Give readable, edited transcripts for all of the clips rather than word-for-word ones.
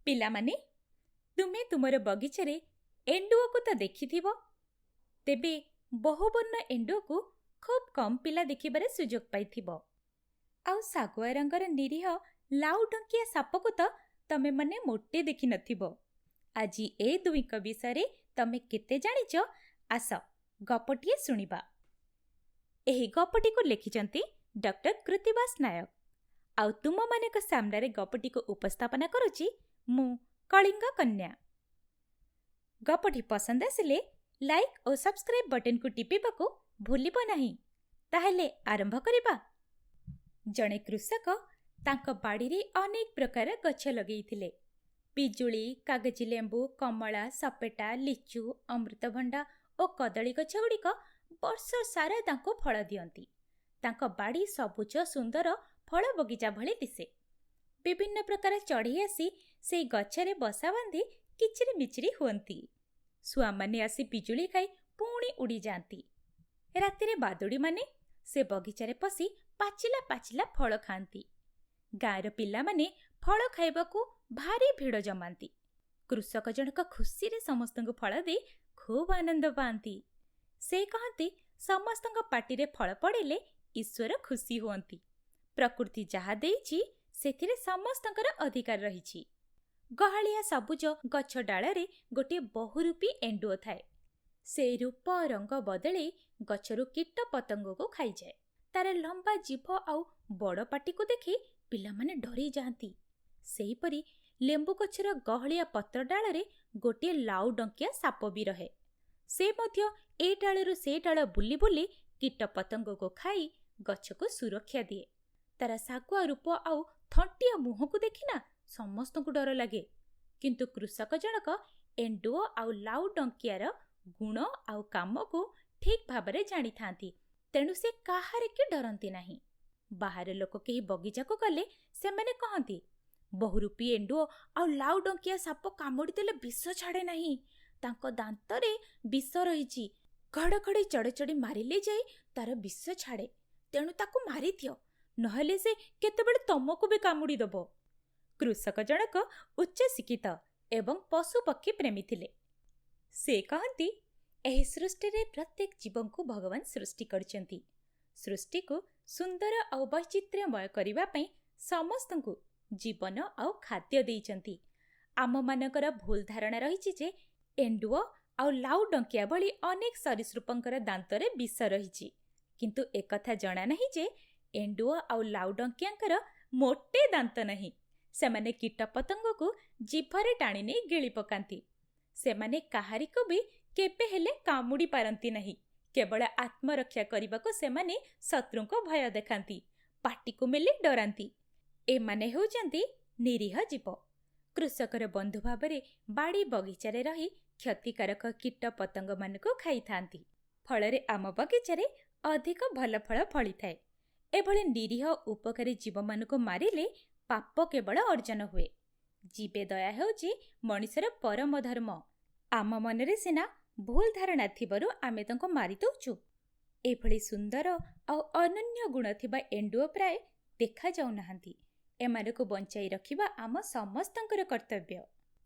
ପିଲାମାନେ, ତୁମେ ତୁମର ବଗିଚାରେ ଏଣ୍ଡୁଅକୁ ତ ଦେଖିଥିବ। ତେବେ ବହୁବର୍ଣ୍ଣ ଏଣ୍ଡୁଅକୁ ଖୁବ୍ କମ୍ ପିଲା ଦେଖିବାରେ ସୁଯୋଗ ପାଇଥିବ। ଆଉ ଶାଗୁଆ ରଙ୍ଗର ନିରୀହ ଲାଉଡଙ୍କିଆ ସାପକୁ ତ ତମେମାନେ ମୋଟେ ଦେଖିନଥିବ। ଆଜି ଏ ଦୁହିଁଙ୍କ ବିଷୟରେ ତମେ କେତେ ଜାଣିଛ, ଆସ ଗପଟିଏ ଶୁଣିବା। ଏହି ଗପଟିକୁ ଲେଖିଛନ୍ତି ଡକ୍ଟର କୃତିବାସ ନାୟକ, ଆଉ ତୁମମାନଙ୍କ ସାମ୍ନାରେ ଗପଟିକୁ ଉପସ୍ଥାପନା କରୁଛି ମୁଁ, କଳିଙ୍ଗ କନ୍ୟା। ଗପଟି ପସନ୍ଦ ଆସିଲେ ଲାଇକ୍ ଓ ସବସ୍କ୍ରାଇବ୍ ବଟନକୁ ଟିପିବାକୁ ଭୁଲିବ ନାହିଁ। ତାହେଲେ ଆରମ୍ଭ କରିବା। ଜଣେ କୃଷକ ତାଙ୍କ ବାଡ଼ିରେ ଅନେକ ପ୍ରକାର ଗଛ ଲଗେଇଥିଲେ। ପିଜୁଳି, କାଗଜି ଲେମ୍ବୁ, କମଳା, ସପେଟା, ଲିଚୁ, ଅମୃତଭଣ୍ଡା ଓ କଦଳୀ ଗଛଗୁଡ଼ିକ ବର୍ଷ ସାରା ତାଙ୍କୁ ଫଳ ଦିଅନ୍ତି। ତାଙ୍କ ବାଡ଼ି ସବୁଜ ସୁନ୍ଦର ଫଳ ବଗିଚା ଭଳି ଦିଶେ। ବିଭିନ୍ନ ପ୍ରକାର ଚଢ଼େଇ ଆସି ସେଇ ଗଛରେ ବସା ବାନ୍ଧି କିଚିରି ମିଚିରି ହୁଅନ୍ତି। ଶୁଆମାନେ ଆସି ପିଜୁଳି ଖାଇ ପୁଣି ଉଡ଼ିଯାଆନ୍ତି। ରାତିରେ ବାଦୁଡ଼ିମାନେ ସେ ବଗିଚାରେ ପଶି ପାଚିଲା ପାଚିଲା ଫଳ ଖାଆନ୍ତି। ଗାଁର ପିଲାମାନେ ଫଳ ଖାଇବାକୁ ଭାରି ଭିଡ଼ ଜମାନ୍ତି। କୃଷକ ଜଣକ ଖୁସିରେ ସମସ୍ତଙ୍କୁ ଫଳ ଦେଇ ଖୁବ୍ ଆନନ୍ଦ ପାଆନ୍ତି। ସେ କହନ୍ତି, ସମସ୍ତଙ୍କ ପାଟିରେ ଫଳ ପଡ଼ିଲେ ଈଶ୍ୱର ଖୁସି ହୁଅନ୍ତି। ପ୍ରକୃତି ଯାହା ଦେଇଛି, ସେଥିରେ ସମସ୍ତଙ୍କର ଅଧିକାର ରହିଛି। ଗହାଳିଆ ସବୁଜ ଗଛ ଡାଳରେ ଗୋଟିଏ ବହୁରୂପୀ ଏଣ୍ଡୁଅ ଥାଏ। ସେ ରୂପ ରଙ୍ଗ ବଦଳେଇ ଗଛରୁ କୀଟ ପତଙ୍ଗକୁ ଖାଇଯାଏ। ତାର ଲମ୍ବା ଜିଭ ଆଉ ବଡ଼ ପାଟିକୁ ଦେଖି ପିଲାମାନେ ଡରି ଯାଆନ୍ତି। ସେହିପରି ଲେମ୍ବୁ ଗଛର ଗହଳିଆ ପତ୍ର ଡାଳରେ ଗୋଟିଏ ଲାଉଡଙ୍କିଆ ସାପ ବି ରହେ। ସେ ମଧ୍ୟ ଏ ଡାଳରୁ ସେ ଡାଳ ବୁଲି ବୁଲି କୀଟ ପତଙ୍ଗକୁ ଖାଇ ଗଛକୁ ସୁରକ୍ଷା ଦିଏ। ତାର ଶାଗୁଆ ରୂପ ଆଉ ଥଣ୍ଟିଆ ମୁହଁକୁ ଦେଖିନା ସମସ୍ତଙ୍କୁ ଡର ଲାଗେ। କିନ୍ତୁ କୃଷକ ଜଣକ ଏଣ୍ଡୁଅ ଆଉ ଲାଉଡଙ୍କିଆର ଗୁଣ ଆଉ କାମକୁ ଠିକ୍ ଭାବରେ ଜାଣିଥାନ୍ତି, ତେଣୁ ସେ କାହାରିକି ଡରନ୍ତି ନାହିଁ। ବାହାର ଲୋକ କେହି ବଗିଚାକୁ ଗଲେ ସେମାନେ କହନ୍ତି, ବହୁରୂପୀ ଏଣ୍ଡୁଅ ଆଉ ଲାଉଡଙ୍କିଆ ସାପ କାମୁଡ଼ି ଦେଲେ ବିଷ ଛାଡ଼େ ନାହିଁ। ତାଙ୍କ ଦାନ୍ତରେ ବିଷ ରହିଛି। ଘଡ଼ଘଡ଼ି ଚଡ଼ଚଡ଼ି ମାରିଲେ ଯାଇ ତାର ବିଷ ଛାଡ଼େ। ତେଣୁ ତାକୁ ମାରିଦିଅ, ନହେଲେ ସେ କେତେବେଳେ ତମକୁ ବି କାମୁଡ଼ି ଦେବ। କୃଷକ ଜଣକ ଉଚ୍ଚଶିକ୍ଷିତ ଏବଂ ପଶୁପକ୍ଷୀ ପ୍ରେମୀ ଥିଲେ। ସେ କହନ୍ତି, ଏହି ସୃଷ୍ଟିରେ ପ୍ରତ୍ୟେକ ଜୀବଙ୍କୁ ଭଗବାନ ସୃଷ୍ଟି କରିଛନ୍ତି। ସୃଷ୍ଟିକୁ ସୁନ୍ଦର ଆଉ ବୈଚିତ୍ର୍ୟମୟ କରିବା ପାଇଁ ସମସ୍ତଙ୍କୁ ଜୀବନ ଆଉ ଖାଦ୍ୟ ଦେଇଛନ୍ତି। ଆମମାନଙ୍କର ଭୁଲ ଧାରଣା ରହିଛି ଯେ ଏଣ୍ଡୁଅ ଆଉ ଲାଉଡଙ୍କିଆ ଭଳି ଅନେକ ସରୀସୃପଙ୍କର ଦାନ୍ତରେ ବିଷ ରହିଛି। କିନ୍ତୁ ଏକଥା ଜଣା ନାହିଁ ଯେ ଏଣ୍ଡୁଅ ଆଉ ଲାଉଡଙ୍କିଆଙ୍କର ମୋଟେ ଦାନ୍ତ ନାହିଁ। ସେମାନେ କୀଟପତଙ୍ଗକୁ ଜିଭରେ ଟାଣି ନେଇ ଗିଳି ପକାନ୍ତି। ସେମାନେ କାହାରିକୁ ବି କେବେ ହେଲେ କାମୁଡ଼ି ପାରନ୍ତି ନାହିଁ। କେବଳ ଆତ୍ମରକ୍ଷା କରିବାକୁ ସେମାନେ ଶତ୍ରୁଙ୍କ ଭୟ ଦେଖାନ୍ତି, ପାଟିକୁ ମେଲି ଡରାନ୍ତି। ଏମାନେ ହେଉଛନ୍ତି ନିରୀହ ଜୀବ। କୃଷକର ବନ୍ଧୁ ଭାବରେ ବାଡ଼ି ବଗିଚାରେ ରହି କ୍ଷତିକାରକ କୀଟ ପତଙ୍ଗମାନଙ୍କୁ ଖାଇଥାନ୍ତି। ଫଳରେ ଆମ ବଗିଚାରେ ଅଧିକ ଭଲ ଫଳ ଫଳିଥାଏ। ଏଭଳି ନିରୀହ ଉପକାରୀ ଜୀବମାନଙ୍କୁ ମାରିଲେ ପାପ କେବଳ ଅର୍ଜନ ହୁଏ। ଜୀବେ ଦୟା ହେଉଛି ମଣିଷର ପରମ ଧର୍ମ। ଆମ ମନରେ ସିନା ଭୁଲ ଧାରଣା ଥିବାରୁ ଆମେ ତାଙ୍କୁ ମାରି ଦେଉଛୁ। ଏଭଳି ସୁନ୍ଦର ଆଉ ଅନନ୍ୟ ଗୁଣ ଥିବା ଏଣ୍ଡୁଅ ପ୍ରାୟ ଦେଖାଯାଉନାହାନ୍ତି। ଏମାନଙ୍କୁ ବଞ୍ଚାଇ ରଖିବା ଆମ ସମସ୍ତଙ୍କର କର୍ତ୍ତବ୍ୟ।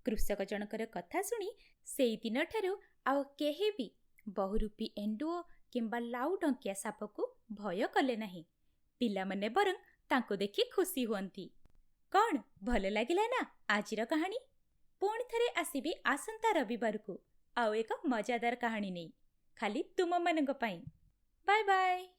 କୃଷକ ଜଣଙ୍କର କଥା ଶୁଣି ସେଇ ଦିନଠାରୁ ଆଉ କେହି ବି ବହୁରୂପୀ ଏଣ୍ଡୁଅ କିମ୍ବା ଲାଉଡଙ୍କିଆ ସାପକୁ ଭୟ କଲେ ନାହିଁ। ପିଲାମାନେ ବରଂ ତାଙ୍କୁ ଦେଖି ଖୁସି ହୁଅନ୍ତି। କ'ଣ ଭଲ ଲାଗିଲା ନା ଆଜିର କାହାଣୀ? ପୁଣି ଥରେ ଆସିବି ଆସନ୍ତା ରବିବାରକୁ ଆଉ ଏକ ମଜାଦାର କାହାଣୀ ନେଇ, ଖାଲି ତୁମମାନଙ୍କ ପାଇଁ। Bye bye.